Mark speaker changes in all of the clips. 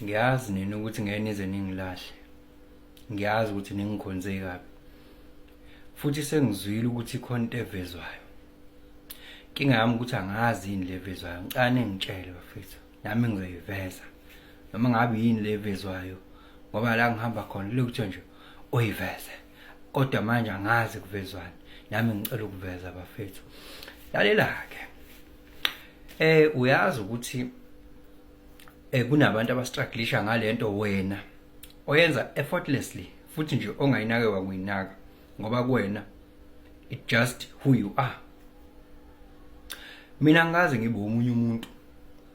Speaker 1: Ngiyazi nina ukuthi ngeke nize ningilahle. Ngiyazi ukuthi ningikhonze kabi. Futhi sengizwile ukuthi ikhona into evezwayo. Inkinga yami ukuthi angazi yini le evezwayo. Ngicela ningitshele bafethu. Nami ngizoyiveza. Noma ngabe yini le evezwayo ngoba la ngihamba khona kulokhu kuthiwa nje uyiveze. Kodwa manje angazi kuvezwani. Nami ngicela ukuveza bafethu. Lalela-ke. Uyazi ukuthi kunabantu abastrugglisha ngalento wena oyenza effortlessly futhi nje ongayinake wakuyinaka ngoba kuwena it just who you are. Mina ngikaze ngibe omunye umuntu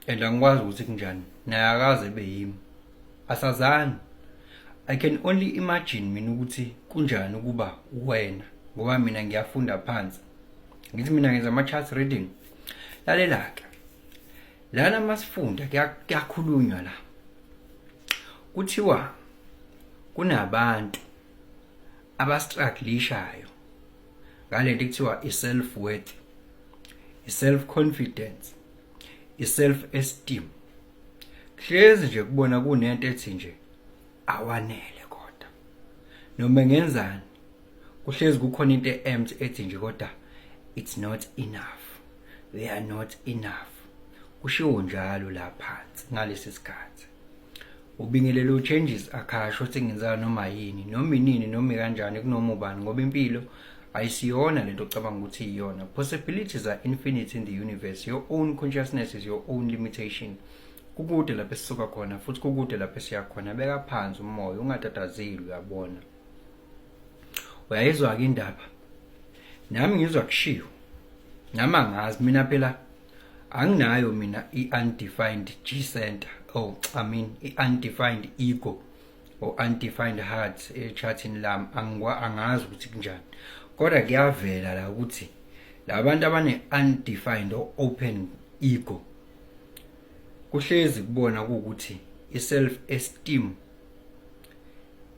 Speaker 1: and angikwazi ukuthi kunjani, naye akaze ebe yimi, asazani. I can only imagine mina ukuthi kunjani ukuba wena, ngoba mina ngiyafunda phansi, ngithi mina ngenza ama-chart reading. Lalela-ke lana, masifunda kuyakhulunywa la, kuthiwa kunabantu abastrugglishayo ngalento kuthiwa i-self worth, i-self confidence, i-self esteem. Hlezi nje kubona kunento ethi nje awanele, kodwa noma ngenzani kuhlezi kukhona into e-empty ethi nje kodwa it's not enough, we are not enough. Kushiwo njalo la phansi ngalesi sikhathi. Ubingelelo changes akasho ukuthi ngenza noma yini, noma inini, noma kanjani, kunoma ubani, ngoba impilo ayisiyona lento ocabanga ukuthi iyona. Possibilities are infinite in the universe. Your own consciousness is your own limitation. Kukude lapho esisuka khona futhi kukude lapho esiya khona. Beka phansi umoya, ungatatazeli. Uyabona, uyayizwa-ke indaba, nami ngizwa kushiwo, nami angazi. Mina phela anginayo mina i-undefined G center, oh, I mean i-undefined ego or undefined heart e-chartini lami. Angazi ukuthi kunjani, kodwa kuyavela la ukuthi labantu abane undefined or open ego kuhlezi kubona ukuthi i-self esteem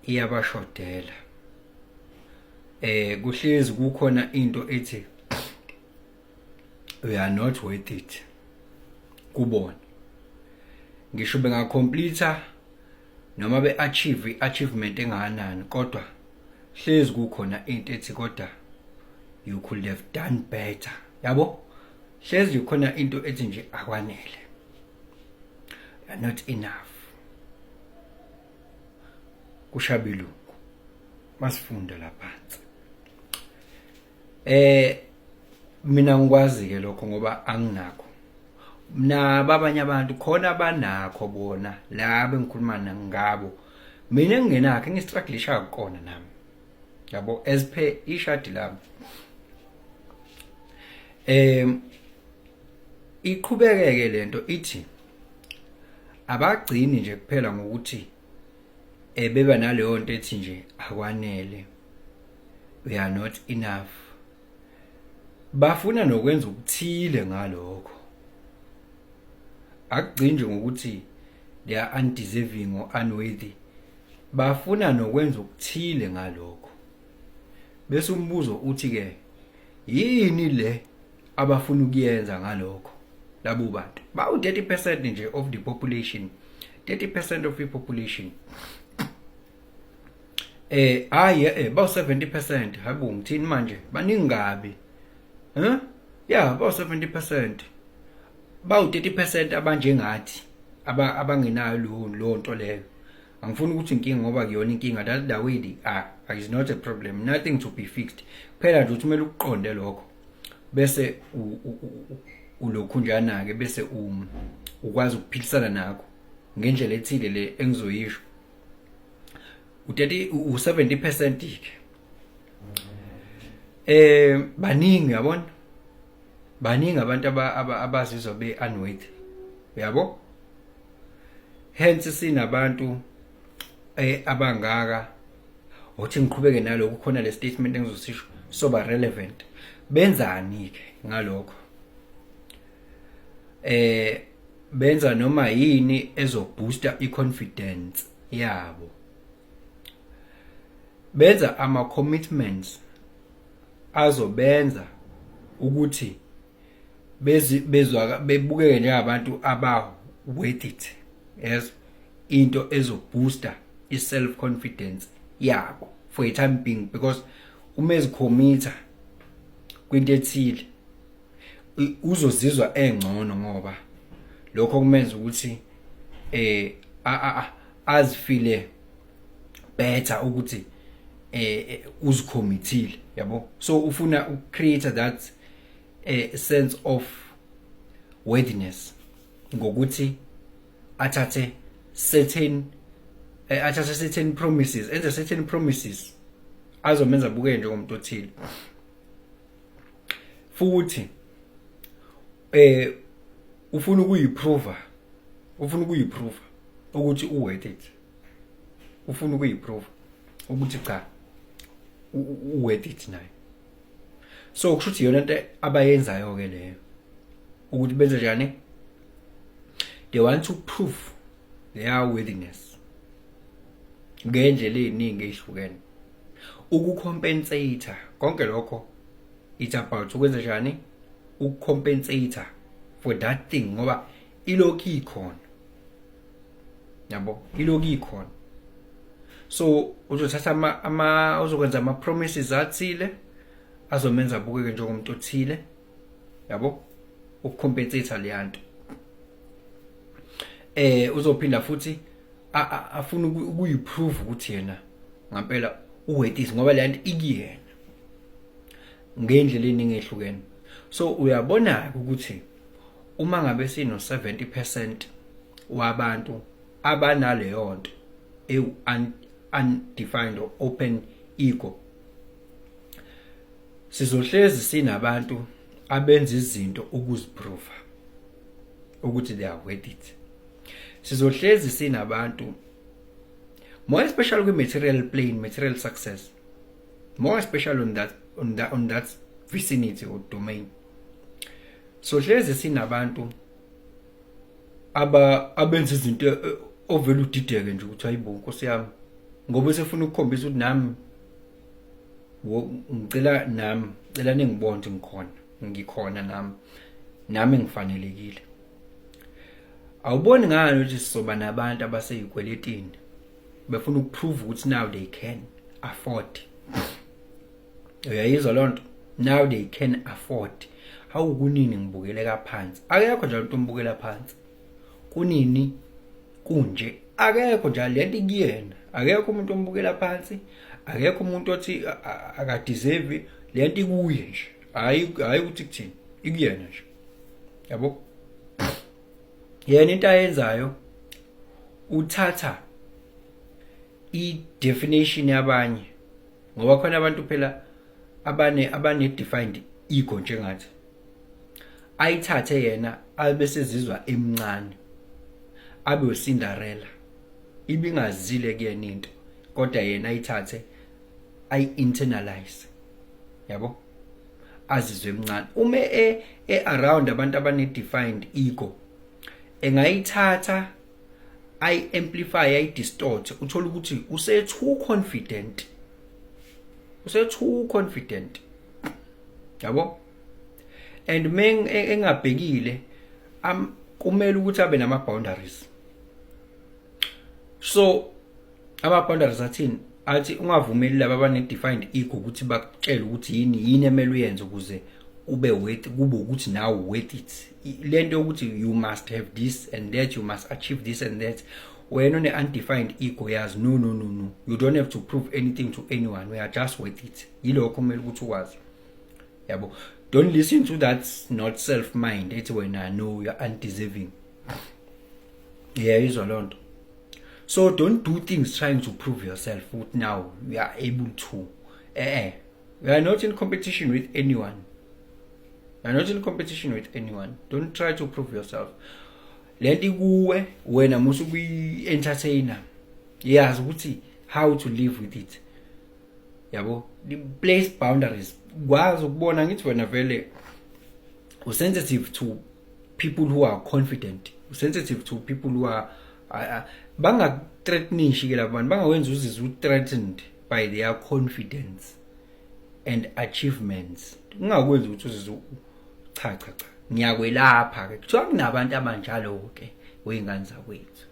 Speaker 1: iyabashodela. Kuhlezi kukhona into ethi we are not worth it kubona, ngisho bengacomplete noma be-achieve i-achievement engakanani, kodwa hlezi kukhona into ethi kodwa you could have done better, yabo. Hlezi kukhona into ethi nje akwanele, you are not enough. Kushabelungu masifunda laphansi. Mina ngikwazi ke lokho ngoba anginakho. Nabo abanye abantu khona abanakho bona laba engikhuluma ngabo, mina engingenakho, engistrugglisha kukona nami, yabo, as per ishadi lami. Iqhubekeke lento ithi abagcini nje kuphela ngokuthi ebeba naleyo nto ethi nje akwanele, we are not enough, bafuna nokwenza ukuthile ngalokho. Akugcini nje ngokuthi they are undeserving or unworthy, bafuna nokwenza ukuthile ngalokho. Bese umbuzo uthi ke, yini le abafuna ukuyenza ngalokho labo bantu bawu 30% nje of the population? 30% of the population, hayi, bawu 70%. Hayibo, ngithini manje? Baningi kabi. Huh, yeah, bawu 70%, bawu 30% abanjengathi abangenayo lo nto leyo. Angifuni ukuthi inkinga ngoba kuyona inkinga. That the way they are is not a problem, nothing to be fixed. Kuphela nje ukuthi kumele ukuqonde lokho bese ulokhunjana ke, bese ukwazi ukuphilisana nakho ngendlela ethile le engizoyisho. U30, u70% ke, baningi, yabona, baningi abantu abazizwa be unworthy, uyabo. Hence sinabantu abangaka. Uthi ngiqhubeke nalokho khona le statement engizosisho soba relevant. Benzani ke ngalokho? Benza noma yini ezobooster iconfidence yabo, benza ama commitments azobenza ukuthi bezwa bebukeke njengabantu aba worth it. Yes. Into ezobooster i-self confidence yabo for a time being, because uma ezicommitha kwinto ethile uzozizwa engcono, ngoba lokho kumenza ukuthi azifeele better ukuthi uzicommithile, yabo. So ufuna ukucreate that sense of worthiness ngokuthi athathe certain promises, enze certain promises azomenza abuke njengomuntu othile. Futhi ufuna ukuyiprova ukuthi u worth it, ufuna ukuyiprova ukuthi cha, u worth it naye. So kusho ukuthi iyona into abayenzayo ke leyo, ukuthi benze njani? They want to prove their worthiness ngendlela eziningi ezihlukene, ukucompensate konke lokho. It's about ukwenza njani, ukucompensate for that thing, ngoba ilokhu ikhona, yabo, ilokhu ikhona. So uzothatha ama uzokwenza ama promises athile azomenza abukeke njengomuntu othile, yabo, ukucompensate le yanto. Uzophinda futhi afuna ukuyiprove ukuthi yena ngampela uworth it, ngoba le nto ikuyena ngendlela eningi ehlukene. So uyabona ukuthi uma ngabe sino 70% wabantu abanaleyo nto ewu undefined or open ego, sizohlezi sinabantu abenza izinto ukuziprova ukuthi they are worth it. Sizohlezi sinabantu, more especially kwi-material plane, material success, more especially on that vicinity or domain. So hlezi sinabantu abenza izinto ovela udideke nje ukuthi hayibo, Nkosi yami, ngoba sefuna ukukhombisa ukuthi nami ngicela, nami cela ningibone ukuthi ngikhona, ngikhona nami, nami ngifanelekile. Awuboni ngani ukuthi sizoba nabantu abaseyikweletini befuna ukuprove ukuthi now they can afford? Uyayizwa lonto? Now they can afford. Hawu, kunini ngibukeleka phansi? Akekho njalo umuntu ombukela phansi. Kunini kunje? Akekho njalo, lento ikuyena. Akekho umuntu ombukela phansi, akekho umuntu othi akadeserve. Lento ikuye nje, hayi hayi ukuthi kuthini, ikuyena nje, yabo. Yena into ayenzayo, uthatha i-definition yabanye, ngoba khona abantu phela abane defined ego njengathi, ayithathe yena abe sezizwa emncane, abe uCinderella, ibingazile kuyena into, kodwa yena ayithathe ayi-internalize, yabo, azizwe emncane. Uma e around abantu abane defined ego, engayithatha ayi-amplify, ayi-distort, uthola ukuthi use too confident, use too confident, yabo. And meng engabhekile, kumele ukuthi abe nama boundaries. So ama boundaries athini? Athi ungavumeli laba abane defined ego ukuthi bakutshele ukuthi yini yini emele uyenze ukuze ube worth, kube ukuthi nawe worth it. Lento yokuthi you must have this and that, you must achieve this and that, wena une undefined ego yazi, no, no, no, no, you don't have to prove anything to anyone, we are just worth it. Yilokho kumele ukuthi ukwazi, yabo. Don't listen to that not self mind ethi wena, no, you are undeserving. Yeah, izwa lonto. So don't do things trying to prove yourself ukuthi now you are able to. You are not in competition with anyone, you are not in competition with anyone. Don't try to prove yourself. Lento ikuwe wena, musu kuyi-entertainer, yazi ukuthi how to live with it, yabo. Place boundaries, kwazi ukubona. Ngithi wena vele usensitive to people who are confident, sensitive to people who are bangakuthreatenishi ke labo bantu, bangawenza uzizwe threatened by their confidence and achievements. Ungakwenzi ukuthi uzizwe, cha, cha, cha, ngiyakwelapha ke. Kuthiwa kunabantu abanjalo ke, wey'ngane zakwethu.